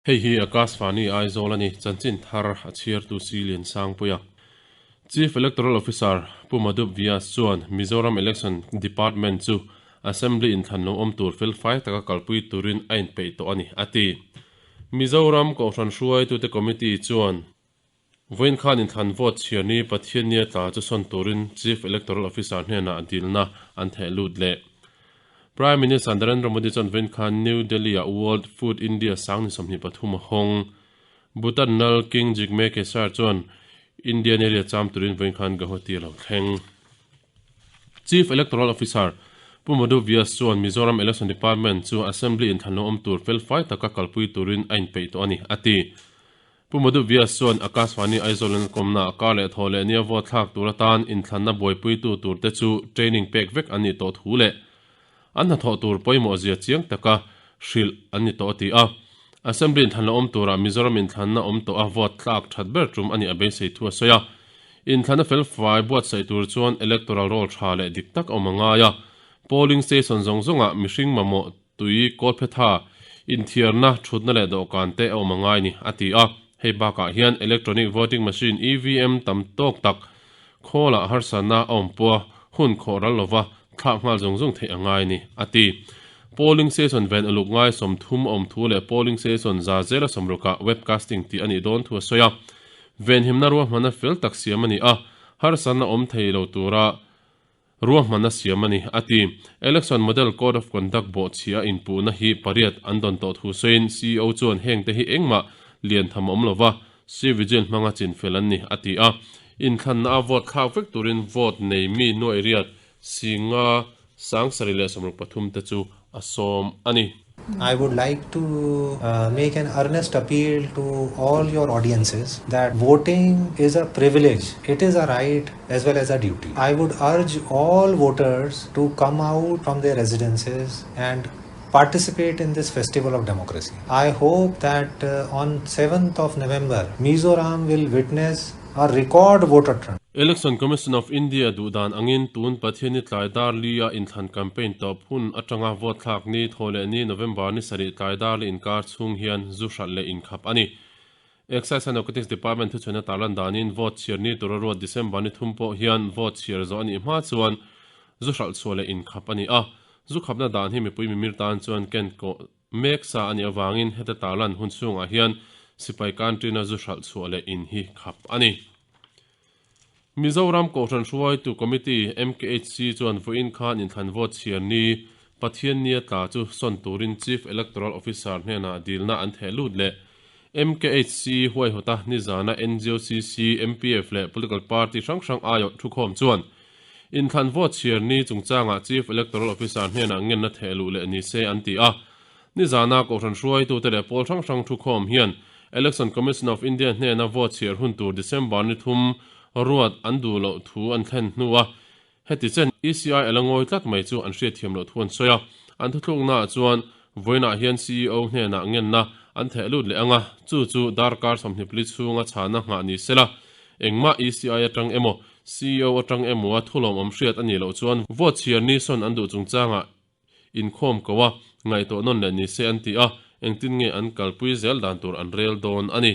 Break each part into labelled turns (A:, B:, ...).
A: Hei hi Akashvani Aizawl a ni, chanchin thar a chhiartu si Liansangpuia. Chief Electoral Officer Pu Madhup Vyas chuan Mizoram Election Department chu Assembly inthlan lo awm tur felfai taka kalpui turin a inpeih tawh a ni, a ti. Mizoram Kohhran hruaitute Committee chuan vawiin khan inthlan vote chhiar ni Pathiannia tla chu sawn turin Chief Electoral Officer hnenah dilna an theh lut leh. Prime Minister Narendra Modi chuan vawiin khan New Delhi-ah World Food India sang ni 23 a hawng. Bhutan Lal King Jigme Khesar chuan Indian area cham turin vawiin khan Guwahati a lo thleng. Chief Electoral Officer Pu Madhu Vyas chuan Mizoram Election Department chu Assembly inthlan lo awm tur felfai taka kalpui turin a inpeih tawh a ni, a ti. Pu Madhu Vyas chuan Akashvani Aizawl an kawmna kar leh thaw leh nia vote thlak tur atan inthlanna buaipuitu turte chu training pek vek an nih tawh thu leh an hnathawh tur pawimawh zia chiang taka hrilh an ni tawh a ti a. Assembly inthlan lo awm turah Mizoram inthlanna awm tawh a vote tlak that ber tum a nih a beisei thu a sawi a. Inthlanna felfai buatsaih tur chuan electoral roll tha leh dik tak a awm a ngai a. Polling station zawng zawngah mihring mamawh tui kawlphetha, inthiarna, thutna leh dawhkan te a awm a ngai ni, a ti a. Hei bakah hian electronic voting machine, EVM, tam tawk tak khawlah harsatna a awm pawha hun khawh ral lova thlak nghal zung zung theih a ngai ni, a ti. Polling station ven uluk ngai 30 a awm thu leh polling station za zela sawmrukah webcasting tih a nih dawn thu a sawi a. Venhimna ruahmanna fel tak siam a ni a, harsatna awm thei lo tura ruahmanna siam a ni, a ti. Election Model Code of Conduct bawhchhia a inpuhna hi pariat an dawn tawh thu sawiin CEO chuan hengte hi engmah lian tham a awm lova, C-Vigil hmanga chinfel an ni, a ti a. Inthlanna a vote thlak vek turin vote nei mi nuaih riat singa 63 te chu a sawm a ni.
B: I would like to make an earnest appeal to all your audiences that voting is a privilege, it is a right as well as a duty. I would urge all voters to come out from their residences and participate in this festival of democracy. I hope that on 7th of November, Mizoram will witness a record voter turnout.
A: Election Commission of India duh dan angin tun Pathianni tlai dar li-a inthlan campaign tawp hun atanga vote thlak ni thaw leh ni November ni sarih tlai dar li inkar chhung hian zu hralh leh inkhap a ni. Excise and Narcotics Department thuchhuina tarlan danin vote chhiar ni tura ruat December ni thum pawh hian vote chhiar zawh a nih hma chuan zu hralh chhuah leh inkhap a ni a. Zu khapna dan hi mipui mimir tan chuan ken kawh mek sa a nih avangin heta tarlan hun chhungah hian sipai canteen-a zu hralh chhuah leh in hi khap a ni. Mizoram Kohhran Hruaitu Committee, MKHC, chuan vawiin khan inthlan vote chhiar ni Pathiannia tla chu sawn turin Chief Electoral Officer hnenah dilna an theh lut leh. MKHC huaihawta nizana NGOCC, MPF leh political party hrang hrang aiawh thukhawm chuan Inthlan vote chhiar ni chungchangah Chief Electoral Officer hnenah ngenna theh luh leh ni se an ti a. Nizana Kohhran hruaitute leh pawl hrang hrang thukhawm hian Election Commission of India hnena vote chhiar hun tur December ni thum ruat an duh loh thu an thlen hnua heti chen ECI a la ngawi tlat mai chu an hriatthiam loh thu an sawi a. An thuthluknaah chuan vawiinah hian CEO hnenah ngenna an theh lut leh ang a, chu chu darkar 24 chhunga chhana nghah ni sela engmah ECI atang emaw CEO atang emaw a thulawmawm hriat a nih loh chuan vote chhiar ni sawn an duh chungchangah inkhawm ko a, ngaihtuah nawn leh ni se an ti a, engtin nge an kalpui zel dan tur an rel dawn a ni.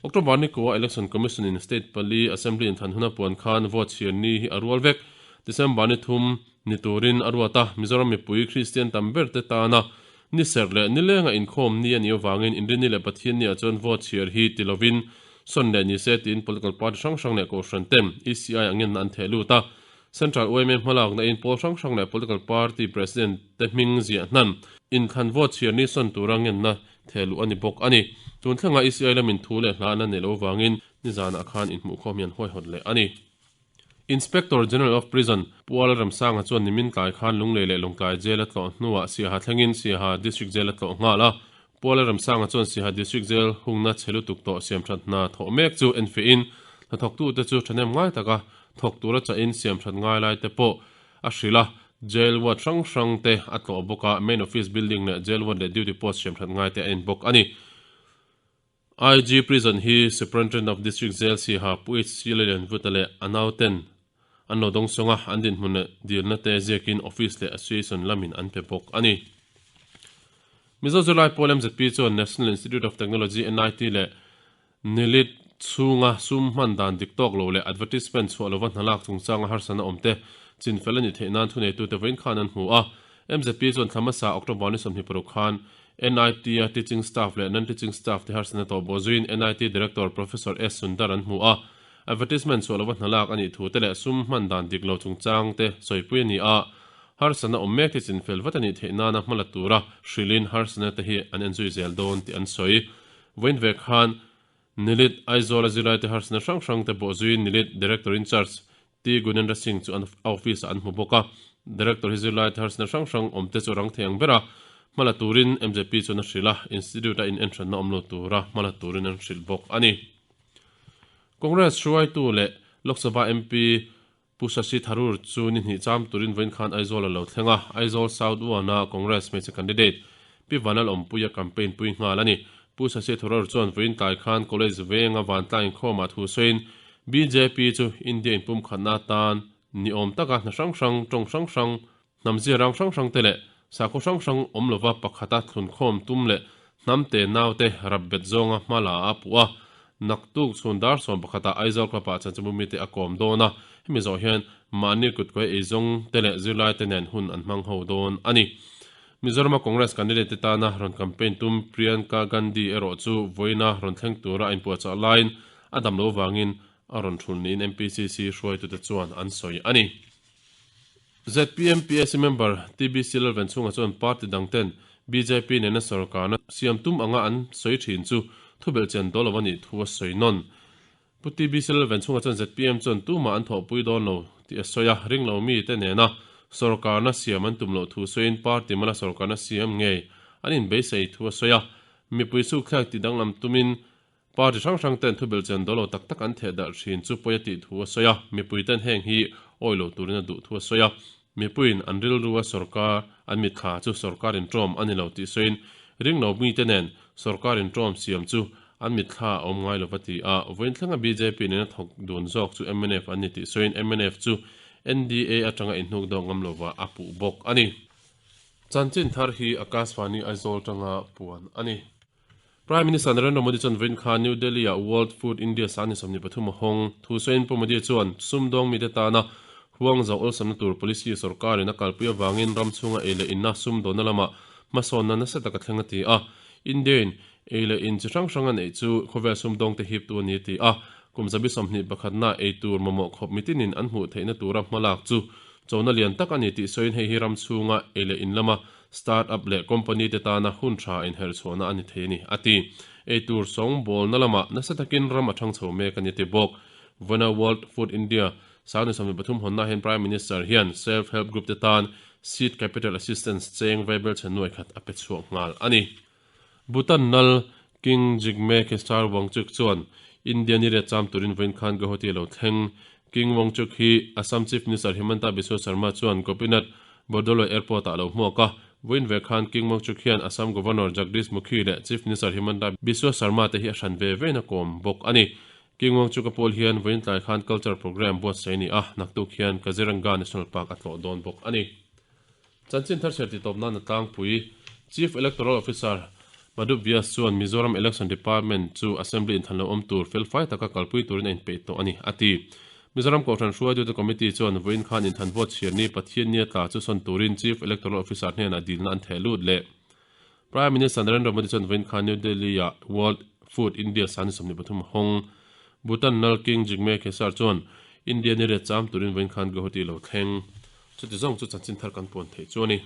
A: October ni kua Election Commission in state pali Assembly inthan huna puan khan vote chhiar ni hi a rual vek. December ni thum ni turin a ruat a, Mizoram mipui Kristian tam ber te tana ni serh leh nilenga inkhawm ni a nih avangin Inrinni leh Pathianni ah chuan vote chhiar hi ti lovin sawn leh ni se tiin political party hrang hrang leh kohhran ten ECI ah ngenna an theh lut a. Central yma hmalakna in pawl hrang hrang leh political party president te hming ziah hnan inthlan vote chhiar ni sawn tura ngenna theh luh a ni bawk a ni. Tun thlenga ECI lamin thu leh hla an la neih loh avangin nizanah khan inhmuhkhawm hi an huaihawt leh a ni. Inspector General of Prison, Pu Ala Ramsanga chuan nimin tlai khan Lunglei leh Lawngtlai Jail a tlawh hnuah Siaha thlengin Siaha District Jail a tlawh nghal a. Pu Ala Ramsanga chuan Siaha District Jail hungna chhe lutuk tawh siamthat hna thawh mek chu enfiahin hnathawktute chu thahnem ngai taka thawk tura chahin siamthat ngai lai te pawh a hrilh a. Jail ward hrang hrang te a tlawh bawk a, Main Office Building leh Jail ward leh Duty Post siamthat ngai te a en bawk a ni. IG Prison hi Superintendent of District Jail Siha Pu HC Lalianvuta leh a nauten an lo dawngsawng a, an dinhmun leh dilna te ziakin Office leh Association lamin an pe bawk a ni. Mizo zirlai pawl mzp chuan National Institute of Technology, NIT, leh NILIT chhunga sum hman dan dik tawk lo leh advertisement chhuah lova hnalak chungchanga harsatna awmte chinfel a nih theih nan thuneitute vawiin khan an hmu a. Mzp chuan thla hmasa October ni 26 khan NIT-a teaching staff leh non-teaching staff te harsatna tawh bawh zuiin NIT Director Professor S. Sundar an hmu a. Advertisement chhuah lova hnalak a nih thu te leh sum hman dan dik lo chungchang te sawipui a ni a. Harsatna awm mek te chinfel vat a nih theih nana hmala tura hrilhin harsatna te hi an enzui zel dawn tih an sawi. Vawiin ve khan Nilit Aizawl a zirlaite harsatna hrang hrang te bawh zuiin Nilit Director in Charge T Gunendra Singh chu an office ah an hmu bawk a. Director hi zirlaite harsatna hrang hrang awm te chu rang thei ang ber a, hmala turin mzp chuan a hrilh a, Institute a in enhranna awm lo tura hmala turin an hrilh bawk a ni. Congress hruaitu leh Lok Sabha MP Pu Shashi Tharoor chu ni hnih cham turin vawiin khan Aizawl a lo thleng a, Aizawl South One-a Congress hmeichhe candidate Pi Vanlal Awmpuia campaign pui nghal a ni. Pu Shashi Tharoor chuan vawiin tlai khan College venga vantlang inkhawmah thu sawiin bjp chu India inpumkhatna atan ni awm taka hna hrang hrang, tawng hrang hrang, hnam ziarang hrang hrang te leh sakhaw hrang hrang awm lova pakhata thlunkhawm tum leh hnam te naute rap bet zawnga hma la a puh a. Naktuk chhun dar 11 ah Aizawl Club ah chanchinbu mite a kawm dawn a, hemi zawh hian mahni kutkuai eizawng te leh zirlai te nen hun an hmang ho dawn a ni. Mizorama Congress candidate te tana rawn campaign tum Priyanka Gandhi erawh chu vawiina rawn thleng tura a inpuahchah laiin a dam lo vangin a rawn thul niin MPCC hruaitute chuan an sawi a ni. Zpm PAC member TBC Lalvenchhunga chuan party dang ten bjp nena sorkarna siam tum anga an sawi thin chu thubelhchian dawl lo a nih thu a sawi nawn. Pu TBC Lalvenchhunga chuan zpm chuan tumah an thawhpui dawn lo tih a sawi a, ringlo mi te nena sorkarna siam an tum loh thu sawiin party mala sorkarna siam ngei an inbeisei thu a sawi a, mipui sukthlek tih danglam tumin Party hrang hrang ten thubelhchian dawl lo tak tak an theh darh thin chu pawi a tih thu a sawi a, mipui ten heng hi awi lo turin a duh thu a sawi a. Mipuiin an rilrua sorkar an mitthla chu sorkar inṭawm a ni lo tih sawiin ringlo mite nen sorkar inṭawm siam chu an mitthla a awm ngai lo va ti a. Vawiin thlenga bjp nena thawk dun zawk chu mnf an ni tih sawiin mnf chu NDA atanga inhnuk dawk ngam lova a puh bawk a ni. Chanchin thar hi Akashvani Aizawl tanga puan a ni. Prime Minister Narendra Modi chuan vawiin khan New Delhi-ah World Food India sahni 23 a hawng. Thu sawiin Pu Modi chuan sumdawng mite tana huang zau awlsamna tur policy sorkarin a kalpui avangin ram chhunga ei leh inna sumdawnna lamah hmasawnna nasa tak a thleng a ti a. India-in ei leh in chi hrang hrang a neih chu khawvel sumdawngte hiptu a ni a ti a. Kum zabi sawmhnih pakhatna ei tur mamawh khawp mitinin an hmuh theihna tura hmalak chu chona lian tak a ni tih sawiin hei hi ram chhunga ei leh in lama Start-up leh company te tana hun tha inherchhuahna a ni thei a ni, a ti. Eitur sawngbawlna lamah nasa takin ram a thang chho mek a ni ti bawk. Vawiina World Food India 2023 hawnna hian Prime Minister hian Self Help Group te tan Seed Capital Assistance cheng vaibel chhe nuai khat a pe chhuak nghal a ni. Bhutan nal King Jigme Khesar Wangchuck chuan India ni riat cham turin vawiin khan Guwahati a lo thleng. King Wangchuck hi Assam Chief Minister Himanta Biswa Sarma chuan Gopinath Bordoloi Airport ah a lo hmuak a. Vawiin ve khan King Wangchuck hian Assam Governor Jagdish Mukhi leh Chief Minister Himanta Biswa Sarma te hi a hran ve vein a kawm bawk a ni. King Wangchuck a pawl hian vawiin tlai khan culture programme buatsaih a ni a, naktuk hian Kaziranga National Park a tlawh dawn bawk a ni. Chanchin thar chhiar titawp nana tlangpui Chief Electoral Officer Madhu Vyas chuan Mizoram Election Department chu Assembly inthan lo awm tur felfai taka kalpui turin a inpeih tawh a ni, a ti. Mizoram Kohhran hruaitute Committee chuan vawiin khan inthan vote chhiar ni Pathian nia tla chu sawn turin Chief Electoral Officer hnenah dilna an theh lut leh. Prime Minister Narendra Modi chuan vawiin khan New Delhi-ah World Food India sani 23 a hawng. Bhutan nal King Jigme Khesar chuan India ni riat cham turin vawiin khan Guwahati lo thleng. Chuti zawng chu chanchin thar kan puan theih chu a ni.